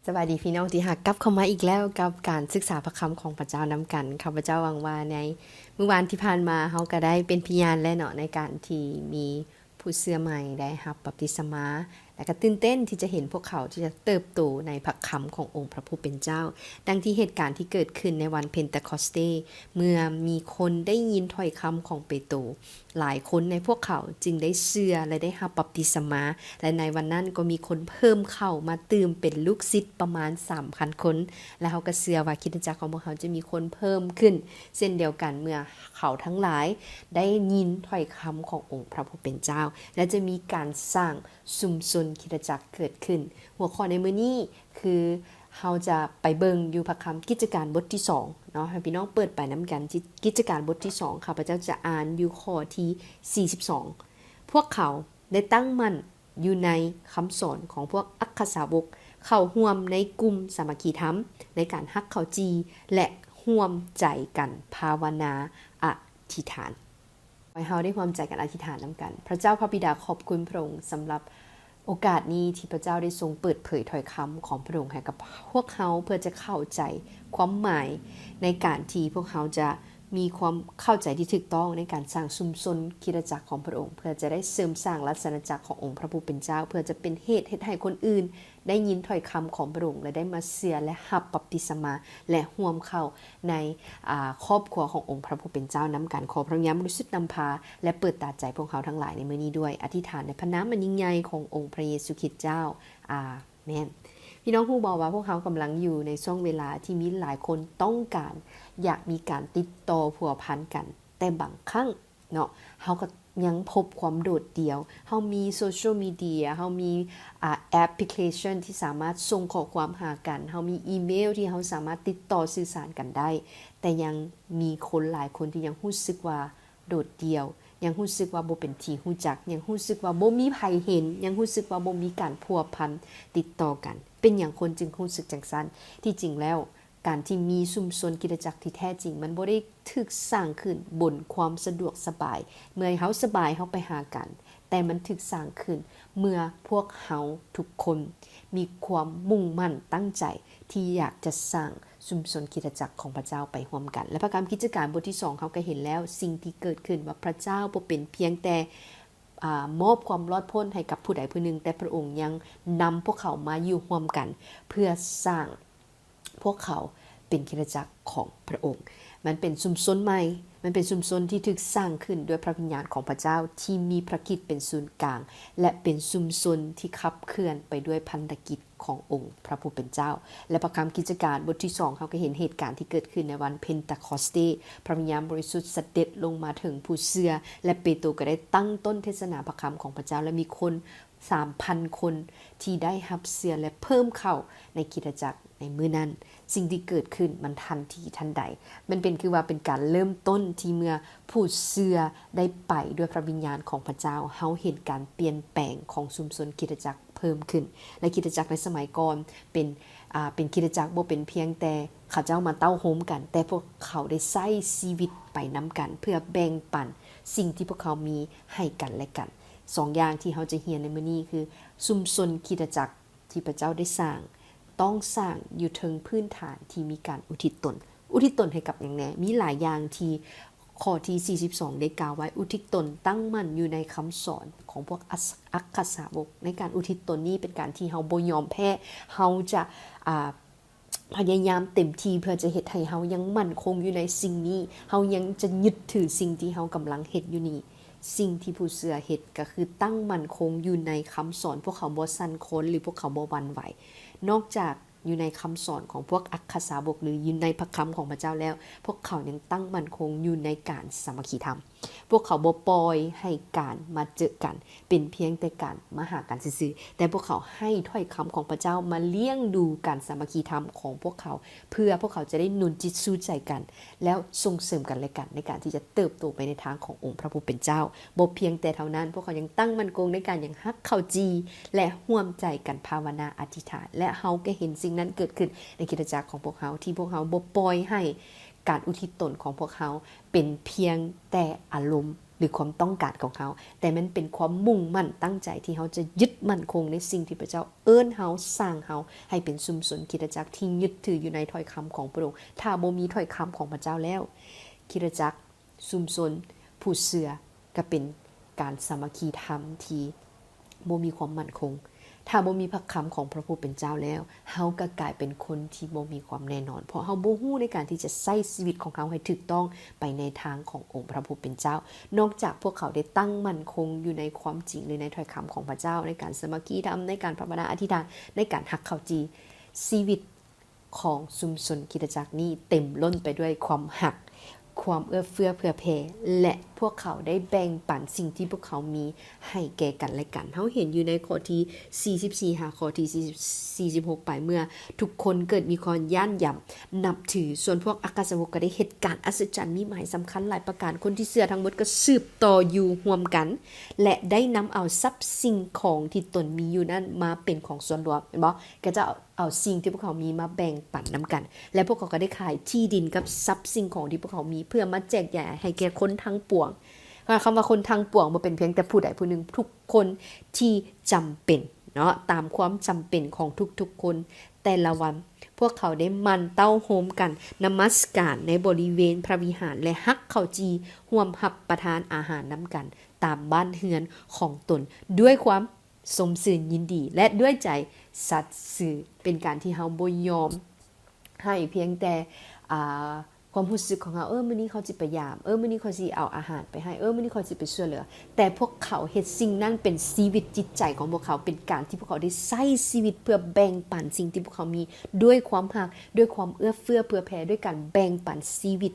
ສະບາຍດີພີ່ນ້ອງທີ່ຮັກ, ກັບເຂົ້າມາອີກແລ້ວກັບການສຶກສາພະຄຳຂອງພະເຈົ້ານຳກັນ. ຂ້າພະເຈົ້າຫວັງວ່າໃນມື້ວານທີ່ຜ່ານມາ ເຮົາກໍໄດ້ເປັນພະຍານແລ້ວເນາະ ໃນການທີ່ມີຜູ້ເຊື່ອໃໝ່ໄດ້ຮັບບັບຕິສະມາ ແລະ ກໍຕື່ນເຕັ້ນທີ່ຈະເຫັນພວກເຂົາທີ່ຈະເຕີບໂຕໃນພະຄຳຂອງອົງພະຜູ້ເປັນເຈົ້າ. ດັ່ງທີ່ເຫດການທີ່ເກີດຂຶ້ນໃນວັນເພັນຕາຄອສເຕ ເມື່ອມີຄົນໄດ້ຍິນຖ້ອຍຄຳຂອງເປໂຕ, ຫຼາຍຄົນໃນພວກເຂົາຈຶ່ງໄດ້ເຊື່ອ ແລະ ໄດ້ຮັບບັບຕິສະມາ ແລະ ໃນວັນນັ້ນກໍມີຄົນເພີ່ມເຂົ້າມາຕື່ມເປັນລູກສິດປະມານສາມພັນຄົນ ແລະ ເຮົາກໍເຊື່ອວ່າຄຣິສຕະຈັກຂອງພວກເຮົາຈະມີຄົນເພີ່ມຂຶ້ນເຊັ່ນດຽວກັນ ເມື່ອເຂົາທັງຫຼາຍໄດ້ຍິນຖ້ອຍຄຳຂອງອົງພະຜູ້ເປັນເຈົ້າ ແລະ ຈະມີການສ້າງຊຸມຊົນຄຣິສຕະຈັກເກີດຂຶ້ນ. ຫົວຂໍ້ໃນມື້ນີ້ຄື ເຮົາຈະໄປເບິ່ງຢູ່ພະຄຳກິດຈະການບົດທີສອງເນາະ, ໃຫ້ພີ່ນ້ອງເປີດໄປນຳກັນ. ກິດຈະການບົດທີສອງ ຂ້າພະເຈົ້າຈະອ່ານຢູ່ຂໍ້ທີສີ່ສິບສອງ. ພວກເຂົາໄດ້ຕັ້ງໝັ້ນຢູ່ໃນຄຳສອນຂອງພວກອັກຄະສາວົກ, ເຂົ້າຮ່ວມໃນກຸ່ມສາມັກຄີທຳ ໃນການຮັກເຂົ້າຈີ່ ແລະ ຮ່ວມໃຈກັນພາວະນາອະທິຖານ. ຂໍໃຫ້ເຮົາໄດ້ຮ່ວມໃຈກັນອະທິຖານນຳກັນ. ພະເຈົ້າພະບິດາ ຂອບຄຸນພະອົງສຳລັບໂອກາດນີ້ທີ່ພະເຈົ້າໄດ້ຊົງເປີດເຜີຍຖ້ອຍຄຳຂອງພະອົງໃຫ້ກັບພວກເຮົາ ເພື່ອຈະເຂົ້າໃຈຄວາມໝາຍໃນການທີ່ພວກເຮົາຈະມີຄວາມເຂົ້າໃຈທີ່ຖືກຕ້ອງໃນການສ້າງຊຸມຊົນຄຣິສຕະຈັກຂອງພະອົງ ເພື່ອຈະໄດ້ເສີມສ້າງລັດສະນະຈັກຂອງອົງພະຜູ້ເປັນເຈົ້າ ເພື່ອຈະເປັນເຫດເຮັດໃຫ້ຄົນອື່ນ ໄດ້ຍິນຖ້ອຍຄຳຂອງພະອົງ ແລະ ໄດ້ມາເຊື່ອ ແລະ ຮັບບັບຕິສະມາ ແລະ ຮ່ວມເຂົ້າໃນ ອາ ຄອບຄົວຂອງອົງພະຜູ້ເປັນເຈົ້ານຳກັນ. ຂໍພະວິນຍານບໍລິສຸດນຳພາ ແລະ ເປີດຕາໃຈພວກເຮົາທັງຫຼາຍໃນມື້ນີ້ດ້ວຍ. ອະທິຖານໃນພະນາມອັນຍິ່ງໃຫຍ່ຂອງອົງພະເຢຊູຄຣິດເຈົ້າ. ອາເມນ. ພີ່ນ້ອງຮູ້ບໍ່ວ່າພວກເຮົາກຳລັງຢູ່ໃນຊ່ວງເວລາທີ່ມີຫຼາຍຄົນຕ້ອງການຢາກມີການຕິດຕໍ່ພົວພັນກັນ, ແຕ່ບາງຄັ້ງ ເນາະ ເຮົາກໍຍັງພົບຄວາມໂດດດ່ຽວ. ເຮົາມີໂຊຊຽວມີເດຍ, ເຮົາມີ ອາ ແອັບພລິເຄຊັນທີ່ສາມາດສົ່ງຂໍ້ຄວາມຫາກັນ, ເຮົາມີອີເມວທີ່ເຮົາສາມາດຕິດຕໍ່ສື່ສານກັນໄດ້, ແຕ່ຍັງມີຄົນຫຼາຍຄົນທີ່ຍັງຮູ້ສຶກວ່າໂດດດ່ຽວ, ຍັງຮູ້ສຶກວ່າບໍ່ເປັນທີ່ຮູ້ຈັກ, ຍັງຮູ້ສຶກວ່າບໍ່ມີໃຜເຫັນ, ຍັງຮູ້ສຶກວ່າບໍ່ມີການພົວພັນຕິດຕໍ່ກັນ. ເປັນຫຍັງຄົນຈຶ່ງຮູ້ສຶກຈັ່ງຊັ້ນ? ທີ່ຈິງແລ້ວ ການທີ່ມີຊຸມຊົນຄຣິສຕະຈັກທີ່ແທ້ຈິງ ມັນບໍ່ໄດ້ຖືກສ້າງຂຶ້ນບົນຄວາມສະດວກສະບາຍ. ເມື່ອເຮົາສະບາຍ ເຮົາໄປຫາກັນ, ແຕ່ມັນຖືກສ້າງຂຶ້ນເມື່ອພວກເຮົາທຸກຄົນມີຄວາມມຸ່ງໝັ້ນຕັ້ງໃຈທີ່ຢາກຈະສ້າງຊຸມຊົນຄຣິສຕະຈັກຂອງພະເຈົ້າໄປຮ່ວມກັນ. ແລະ ພະຄຳກິດຈະການບົດທີສອງ ເຮົາກໍເຫັນແລ້ວ ສິ່ງທີ່ເກີດຂຶ້ນວ່າພະເຈົ້າບໍ່ເປັນພຽງແຕ່ ອາ ມອບຄວາມລອດພົ້ນໃຫ້ກັບຜູ້ໃດຜູ້ໜຶ່ງ, ແຕ່ພະອົງຍັງນຳພວກເຂົາມາຢູ່ຮ່ວມກັນ ເພື່ອສ້າງ ພວກເຂົາເປັນຄຣິສຕະຈັກຂອງພະອົງ. ມັນເປັນຊຸມຊົນໃໝ່, ມັນເປັນຊຸມຊົນທີ່ຖືກສ້າງຂຶ້ນດ້ວຍພະວິນຍານຂອງພະເຈົ້າ ທີ່ມີພະຄຣິດເປັນສູນກາງ ແລະ ເປັນຊຸມຊົນທີ່ຂັບເຄື່ອນໄປດ້ວຍພັນທະກິດຂອງອົງພະຜູ້ເປັນເຈົ້າ. ແລະ ພະຄຳກິດຈະການບົດທີສອງ ເຮົາກໍເຫັນເຫດການທີ່ເກີດຂຶ້ນໃນວັນເພັນຕາຄອສເຕ, ພະວິນຍານບໍລິສຸດສະເດັດລົງມາເຖິງຜູ້ເຊື່ອ ແລະ ເປໂຕກໍໄດ້ຕັ້ງຕົ້ນເທດສະໜາພະຄຳຂອງພະເຈົ້າ ແລະ ມີຄົນ ສາມພັນຄົນທີ່ໄດ້ຮັບເຊື່ອ ແລະ ເພີ່ມເຂົ້າໃນຄຣິສຕະຈັກໃນມື້ນັ້ນ. ສິ່ງທີ່ເກີດຂຶ້ນມັນທັນທີທັນໃດ. ມັນເປັນຄືວ່າເປັນການເລີ່ມຕົ້ນທີ່ເມື່ອຜູ້ເຊື່ອໄດ້ໄປດ້ວຍພະວິນຍານຂອງພະເຈົ້າ, ເຮົາເຫັນການປ່ຽນແປງຂອງຊຸມຊົນຄຣິສຕະຈັກເພີ່ມຂຶ້ນ. ແລະ ຄຣິສຕະຈັກໃນສະໄໝກ່ອນເປັນ ອາ ເປັນຄຣິສຕະຈັກບໍ່ເປັນພຽງແຕ່ເຂົາເຈົ້າມາເຕົ້າໂຮມກັນ, ແຕ່ພວກເຂົາໄດ້ໃຊ້ຊີວິດໄປນຳກັນ ເພື່ອແບ່ງປັນສິ່ງທີ່ພວກເຂົາມີໃຫ້ກັນແລະກັນ. ສອງຢ່າງທີ່ເຮົາຈະຮຽນໃນມື້ນີ້ຄື ຊຸມຊົນຄຣິສຕະຈັກທີ່ພະເຈົ້າໄດ້ສ້າງ ຕ້ອງສ້າງຢູ່ເທິງພື້ນຖານທີ່ມີການອຸທິດຕົນ. ອຸທິດຕົນໃຫ້ກັບຫຍັງແດ່? ມີຫຼາຍຢ່າງທີ່ຂໍ້ທີສີ່ສິບສອງໄດ້ກ່າວໄວ້, ອຸທິດຕົນຕັ້ງໝັ້ນຢູ່ໃນຄຳສອນຂອງພວກອັກ ອັກຄະສາວົກ. ໃນການອຸທິດຕົນນີ້ເປັນການທີ່ເຮົາບໍ່ຍອມແພ້, ເຮົາຈະ ອາ ພະຍາຍາມເຕັມທີ່ເພື່ອຈະເຮັດໃຫ້ເຮົາຍັງໝັ້ນຄົງຢູ່ໃນສິ່ງນີ້, ເຮົາຍັງຈະຍຶດຖືສິ່ງທີ່ເຮົາກຳລັງເຮັດຢູ່ນີ້. ສິ່ງທີ່ຜູ້ເຊື່ອເຮັດກໍຄືຕັ້ງໝັ້ນຄົງຢູ່ໃນຄຳສອນ, ພວກເຂົາບໍ່ສັ່ນຄອນ ຫຼື ພວກເຂົາບໍ່ຫວັ່ນໄຫວ. ນອກຈາກຢູ່ໃນຄຳສອນຂອງພວກອັກຄະສາວົກ ຫຼື ຢູ່ໃນພະຄຳຂອງພະເຈົ້າແລ້ວ, ພວກເຂົາຍັງຕັ້ງໝັ້ນຄົງຢູ່ໃນການສາມັກຄີທຳ. ພວກເຂົາບໍ່ປ່ອຍໃຫ້ການມາເຈີກັນເປັນພຽງແຕ່ການມາຫາກັນຊື່ໆ, ແຕ່ພວກເຂົາໃຫ້ຖ້ອຍຄຳຂອງພະເຈົ້າມາລ້ຽງດູການສາມັກຄີທຳຂອງພວກເຂົາ, ເພື່ອພວກເຂົາຈະໄດ້ໜູນຈິດຊູ້ໃຈກັນ ແລ້ວສົ່ງເສີມກັນແລະກັນ ໃນການທີ່ຈະເຕີບໂຕໄປໃນທາງຂອງອົງພະຜູ້ເປັນເຈົ້າ. ບໍ່ພຽງແຕ່ເທົ່ານັ້ນ, ພວກເຂົາຍັງຕັ້ງໝັ້ນຄົງໃນການຍັງຮັກເຂົ້າຈີ່ ແລະ ຮ່ວມໃຈກັນພາວະນາອະທິຖານ. ແລະ ເຮົາກໍເຫັນສິ່ງນັ້ນເກີດຂຶ້ນໃນຄຣິສຕະຈັກຂອງພວກເຮົາ, ທີ່ພວກເຮົາບໍ່ປ່ອຍໃຫ້ ການອຸທິດຕົນຂອງພວກເຮົາເປັນພຽງແຕ່ອາລົມ ຫຼືຄວາມຕ້ອງການຂອງເຮົາ, ແຕ່ມັນເປັນຄວາມມຸ່ງໝັ້ນຕັ້ງໃຈທີ່ເຮົາຈະຍຶດໝັ້ນຄົງໃນສິ່ງທີ່ພະເຈົ້າເອີ້ນເຮົາ, ສ້າງເຮົາໃຫ້ເປັນຊຸມຊົນຄຣິສຕະຈັກທີ່ຍຶດຖືຢູ່ໃນຖ້ອຍຄຳຂອງພະອົງ. ຖ້າບໍ່ມີຖ້ອຍຄຳຂອງພະເຈົ້າແລ້ວ, ຄຣິສຕະຈັກ, ຊຸມຊົນຜູ້ເຊື່ອ ກໍເປັນການສາມັກຄີທຳທີ່ບໍ່ມີຄວາມໝັ້ນຄົງ. ຖ້າບໍ່ມີພະຄຳຂອງພະຜູ້ເປັນເຈົ້າແລ້ວ, ເຮົາກໍກາຍເປັນຄົນທີ່ບໍ່ມີຄວາມແນ່ນອນ, ເພາະເຮົາບໍ່ຮູ້ໃນການທີ່ຈະໃຊ້ຊີວິດຂອງເຮົາໃຫ້ຖືກຕ້ອງໄປໃນທາງຂອງອົງພະຜູ້ເປັນເຈົ້າ. ນອກຈາກພວກເຂົາໄດ້ຕັ້ງໝັ້ນຄົງຢູ່ໃນຄວາມຈິງ ຫຼື ໃນຖ້ອຍຄຳຂອງພະເຈົ້າ, ໃນການສາມັກຄີທຳ, ໃນການພາວະນາອະທິຖານ, ໃນການຮັກເຂົ້າຈີ່, ຊີວິດຂອງຊຸມຊົນຄຣິສຕະຈັກນີ້ເຕັມລົ້ນໄປດ້ວຍຄວາມຮັກ, ຄວາມເອື້ອເຟື້ອເຜື່ອແຜ່ ແລະ ພວກເຂົາໄດ້ແບ່ງປັນສິ່ງທີ່ພວກເຂົາມີໃຫ້ແກ່ກັນແລະກັນ. ເຮົາເຫັນຢູ່ໃນຂໍ້ທີສີ່ສິບສີ່ຫາຂໍ້ທີສີ່ສິບຫົກໄປ, ເມື່ອທຸກຄົນເກີດມີຄວາມຢ້ານຢຳນັບຖື, ສ່ວນພວກອັກຄະສາວົກກໍໄດ້ເຮັດການອັດສະຈັນມີໝາຍສຳຄັນຫຼາຍປະການ. ຄົນທີ່ເຊື່ອທັງໝົດກໍສືບຕໍ່ຢູ່ຮ່ວມກັນ ແລະ ໄດ້ນຳເອົາຊັບສິ່ງຂອງທີ່ຕົນມີຢູ່ນັ້ນມາເປັນຂອງສ່ວນລວມ. ເຫັນບໍ່? ຂະເຈົ້າ ເອົາສິ່ງທີ່ພວກເຂົາມີມາແບ່ງປັນນຳກັນ ແລະ ພວກເຂົາກໍໄດ້ຂາຍທີ່ດິນກັບຊັບສິ່ງຂອງທີ່ພວກເຂົາມີ ເພື່ອມາແຈກຢາຍໃຫ້ແກ່ຄົນທັງປວງ. ຄຳວ່າຄົນທັງປວງບໍ່ແມ່ນພຽງແຕ່ຜູ້ໃດຜູ້ໜຶ່ງ, ທຸກຄົນທີ່ຈຳເປັນເນາະ, ຕາມຄວາມຈຳເປັນຂອງທຸກໆຄົນ. ແຕ່ລະວັນ ພວກເຂົາໄດ້ໝັ່ນເຕົ້າໂຮມກັນນະມັດສະການໃນບໍລິເວນພະວິຫານ ແລະ ຫັກເຂົ້າຈີ່ຮ່ວມຮັບປະທານອາຫານນຳກັນຕາມບ້ານເຮືອນຂອງຕົນດ້ວຍຄວາມ ຊົມຊື່ນຍິນດີ ແລະ ດ້ວຍໃຈສັດຊື່. ເປັນການທີ່ເຮົາບໍ່ຍອມໃຫ້ພຽງແຕ່ ອ່າ ຄວາມຮູ້ສຶກຂອງເຮົາ, ເອີ ມື້ນີ້ຂ້ອຍຊິໄປຢາມ, ເອີ ມື້ນີ້ຂ້ອຍຊິເອົາອາຫານໄປໃຫ້, ເອີ ມື້ນີ້ຂ້ອຍຊິໄປຊ່ວຍເຫຼືອ. ແຕ່ພວກເຂົາເຮັດສິ່ງນັ້ນເປັນຊີວິດຈິດໃຈຂອງພວກເຂົາ, ເປັນການທີ່ພວກເຂົາໄດ້ໃຊ້ຊີວິດເພື່ອແບ່ງປັນສິ່ງທີ່ພວກເຂົາມີ ດ້ວຍຄວາມຮັກ, ດ້ວຍຄວາມເອື້ອເຟື້ອເຜື່ອແຜ່, ດ້ວຍການແບ່ງປັນຊີວິດ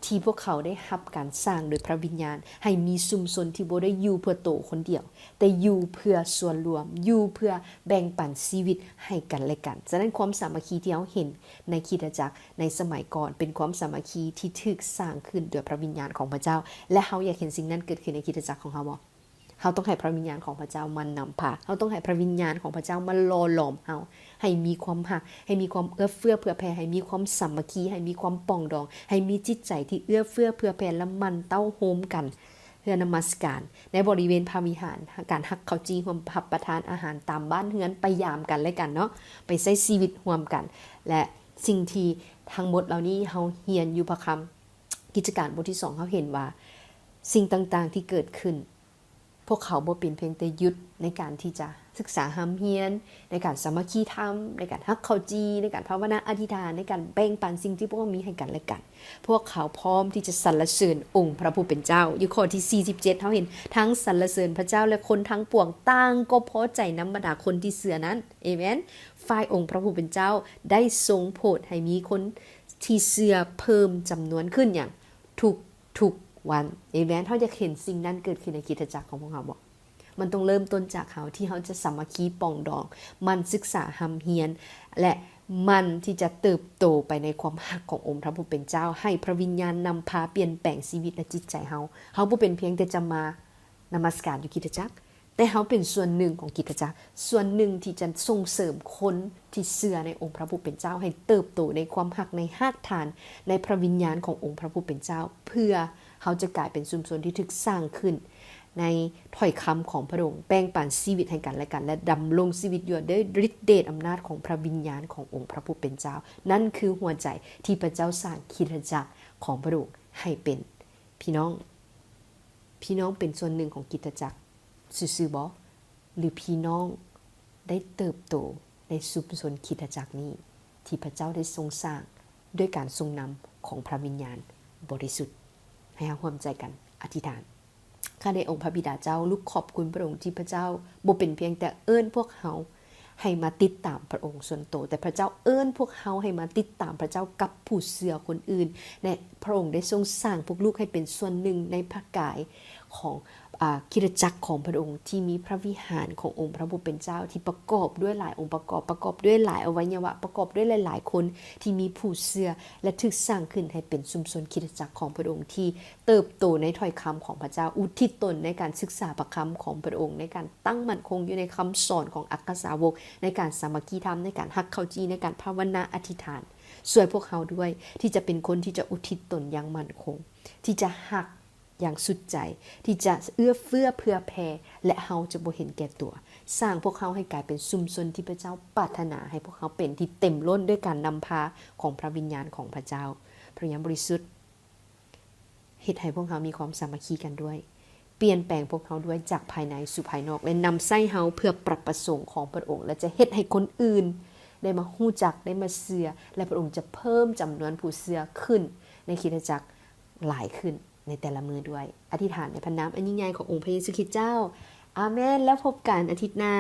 ທີ່ພວກເຂົາໄດ້ຮັບການສ້າງໂດຍພະວິນຍານ ໃຫ້ມີຊຸມຊົນທີ່ບໍ່ໄດ້ຢູ່ເພື່ອໂຕຄົນດຽວ, ແຕ່ຢູ່ເພື່ອສ່ວນລວມ, ຢູ່ເພື່ອແບ່ງປັນຊີວິດໃຫ້ກັນແລະກັນ. ສະນັ້ນ ຄວາມສາມັກຄີທີ່ເຮົາເຫັນໃນຄຣິສຕະຈັກໃນສະໄໝກ່ອນ ເປັນຄວາມສາມັກຄີທີ່ຖືກສ້າງຂຶ້ນໂດຍພະວິນຍານຂອງພະເຈົ້າ, ແລະ ເຮົາຢາກເຫັນສິ່ງນັ້ນເກີດຂຶ້ນໃນຄຣິສຕະຈັກຂອງເຮົາບໍ່? ເຮົາຕ້ອງໃຫ້ພະວິນຍານຂອງພະເຈົ້າມານຳພາ. ເຮົາຕ້ອງໃຫ້ພະວິນຍານຂອງພະເຈົ້າມາຫຼໍ່ຫຼອມເຮົາ ໃຫ້ມີຄວາມຮັກ, ໃຫ້ມີຄວາມເອື້ອເຟື້ອເຜື່ອແຜ່, ໃຫ້ມີຄວາມສາມັກຄີ, ໃຫ້ມີຄວາມປອງດອງ, ໃຫ້ມີຈິດໃຈທີ່ເອື້ອເຟື້ອເຜື່ອແຜ່ ແລະ ໝັ່ນເຕົ້າໂຮມກັນ ເພື່ອນະມັດສະການໃນບໍລິເວນພະວິຫານ, ການຮັກເຂົ້າຈີ່ຮ່ວມ, ຮັບປະທານອາຫານຕາມບ້ານເຮືອນ, ໄປຢາມກັນແລະກັນເນາະ, ໄປໃຊ້ຊີວິດຮ່ວມກັນ. ແລະ ສິ່ງທີ່ທັງໝົດເຫຼົ່ານີ້ເຮົາຮຽນຢູ່ພະຄຳ ກິດຈະການບົດທີສອງ ເຮົາເຫັນວ່າສິ່ງຕ່າງໆທີ່ເກີດຂຶ້ນ ພວກເຂົາບໍ່ເປັນພຽງແຕ່ຢຸດໃນການທີ່ຈະສຶກສາຮ່ຳຮຽນ, ໃນການສາມັກຄີທຳ, ໃນການຮັກເຂົ້າຈີ່, ໃນການພາວະນາອະທິຖານ, ໃນການແບ່ງປັນສິ່ງທີ່ພວກເຮົາມີໃຫ້ກັນແລະກັນ. ພວກເຂົາພ້ອມທີ່ຈະສັນລະເສີນອົງພະຜູ້ເປັນເຈົ້າ. ຢູ່ຂໍ້ທີສີ່ສິບເຈັດ ເຮົາເຫັນທັງສັນລະເສີນພະເຈົ້າ ແລະ ຄົນທັງປວງຕ່າງກໍພໍໃຈນຳບັນດາຄົນທີ່ເຊື່ອນັ້ນ. ເອເມນ. ຝ່າຍອົງພະຜູ້ເປັນເຈົ້າໄດ້ຊົງໂຜດໃຫ້ມີຄົນທີ່ເຊື່ອເພີ່ມຈຳນວນຂຶ້ນຫຍັງ? ທຸກ ທຸກວັນ. ເອເມນ. ເຮົາຢາກເຫັນສິ່ງນັ້ນເກີດຂຶ້ນໃນຄຣິສຕະຈັກຂອງພວກເຮົາບໍ່? ມັນຕ້ອງເລີ່ມຕົ້ນຈາກເຮົາ ທີ່ເຮົາຈະສາມັກຄີປອງດອງ, ໝັ່ນສຶກສາຮ່ຳຮຽນ ແລະ ໝັ່ນທີ່ຈະເຕີບໂຕໄປໃນຄວາມຮັກຂອງອົງພະຜູ້ເປັນເຈົ້າ, ໃຫ້ພະວິນຍານນຳພາປ່ຽນແປງຊີວິດ ແລະ ຈິດໃຈເຮົາ. ເຮົາບໍ່ເປັນພຽງແຕ່ຈະມານະມັດສະການຢູ່ຄຣິສຕະຈັກ, ແຕ່ເຮົາເປັນສ່ວນໜຶ່ງຂອງຄຣິສຕະຈັກ, ສ່ວນໜຶ່ງທີ່ຈະສົ່ງເສີມຄົນທີ່ເຊື່ອໃນອົງພະຜູ້ເປັນເຈົ້າໃຫ້ເຕີບໂຕໃນຄວາມຮັກ, ໃນຮາກຖານ, ໃນພະວິນຍານຂອງອົງພະຜູ້ເປັນເຈົ້າ, ເພື່ອເຮົາຈະກາຍເປັນຊຸມຊົນທີ່ຖືກສ້າງຂຶ້ນໃນຖ້ອຍຄຳຂອງພະອົງ, ແບ່ງປັນຊີວິດໃຫ້ກັນແລະກັນ ແລະ ດຳລົງຊີວິດຢູ່ດ້ວຍລິດເດດອຳນາດຂອງພະວິນຍານຂອງອົງພະຜູ້ເປັນເຈົ້າ. ນັ້ນຄືຫົວໃຈທີ່ພະເຈົ້າສ້າງຄຣິສຕະຈັກຂອງພະອົງໃຫ້ເປັນ. ພີ່ນ້ອງ, ພີ່ນ້ອງເປັນສ່ວນໜຶ່ງຂອງຄຣິສຕະຈັກຊື່ໆບໍ? ຫຼື ພີ່ນ້ອງໄດ້ເຕີບໂຕໃນຊຸມຊົນຄຣິສຕະຈັກນີ້ ທີ່ພະເຈົ້າໄດ້ຊົງສ້າງດ້ວຍການຊົງນຳຂອງພະວິນຍານບໍລິສຸດ? ໃຫ້ເຮົາຮ່ວມໃຈກັນອະທິຖານ. ຂ້າແດ່ອົງພະບິດາເຈົ້າ, ລູກຂອບຄຸນພະອົງທີ່ພະເຈົ້າບໍ່ເປັນພຽງແຕ່ເອີ້ນພວກເຮົາ ໃຫ້ມາຕິດຕາມພະອົງສ່ວນໂຕ, ແຕ່ພະເຈົ້າເອີ້ນພວກເຮົາໃຫ້ມາຕິດຕາມພະເຈົ້າກັບຜູ້ເຊື່ອຄົນອື່ນ ແລະ ພະອົງໄດ້ຊົງສ້າງພວກລູກໃຫ້ເປັນສ່ວນໜຶ່ງໃນພະກາຍຂອງ ອາ ຄຣິສຕະຈັກຂອງພະອົງ ທີ່ມີພະວິຫານຂອງອົງພະຜູ້ເປັນເຈົ້າ ທີ່ປະກອບດ້ວຍຫຼາຍອົງປະກອບ, ປະກອບດ້ວຍຫຼາຍອະໄວຍະວະ, ປະກອບດ້ວຍຫຼາຍໆຄົນທີ່ມີຜູ້ເຊື່ອ ແລະ ຖືກສ້າງຂຶ້ນໃຫ້ເປັນຊຸມຊົນຄຣິສຕະຈັກຂອງພະອົງທີ່ ເຕີບໂຕໃນຖ້ອຍຄຳຂອງພະເຈົ້າ, ອຸທິດຕົນໃນການສຶກສາພະຄຳຂອງພະອົງ, ໃນການຕັ້ງໝັ້ນຄົງຢູ່ໃນຄຳສອນຂອງອັກຄະສາວົກ, ໃນການສາມັກຄີທຳ, ໃນການຮັກເຂົ້າຈີ່, ໃນການພາວະນາອະທິຖານ. ຊ່ວຍພວກເຮົາດ້ວຍທີ່ຈະເປັນຄົນທີ່ຈະອຸທິດຕົນຢ່າງໝັ້ນຄົງ, ທີ່ຈະຮັກ ຢ່າງສຸດໃຈ ທີ່ຈະເອື້ອເຟື້ອເຜື່ອແຜ່ ແລະ ເຮົາຈະບໍ່ເຫັນແກ່ຕົວ. ສ້າງພວກເຮົາໃຫ້ກາຍເປັນຊຸມຊົນທີ່ພະເຈົ້າປາດຖະໜາໃຫ້ພວກເຮົາເປັນ ທີ່ເຕັມລົ້ນດ້ວຍການນຳພາຂອງພະວິນຍານຂອງພະເຈົ້າ. ພະວິນຍານບໍລິສຸດ ເຮັດໃຫ້ພວກເຮົາມີຄວາມສາມັກຄີກັນດ້ວຍ, ປ່ຽນແປງພວກເຮົາດ້ວຍຈາກພາຍໃນສູ່ພາຍນອກ ແລະ ນຳໃຊ້ເຮົາເພື່ອພະປະສົງຂອງພະອົງ ແລະ ຈະເຮັດໃຫ້ຄົນອື່ນໄດ້ມາຮູ້ຈັກ, ໄດ້ມາເຊື່ອ ແລະ ພະອົງຈະເພີ່ມຈຳນວນຜູ້ເຊື່ອຂຶ້ນໃນຄຣິສຕະຈັກຫຼາຍຂຶ້ນໃນແຕ່ລະມື້ດ້ວຍ. ອະທິຖານໃນພະນາມອັນຍິ່ງໃຫຍ່ຂອງອົງພະເຢຊູຄຣິດເຈົ້າ. ອາເມນ. ແລ້ວພົບກັນອາທິດໜ້າ.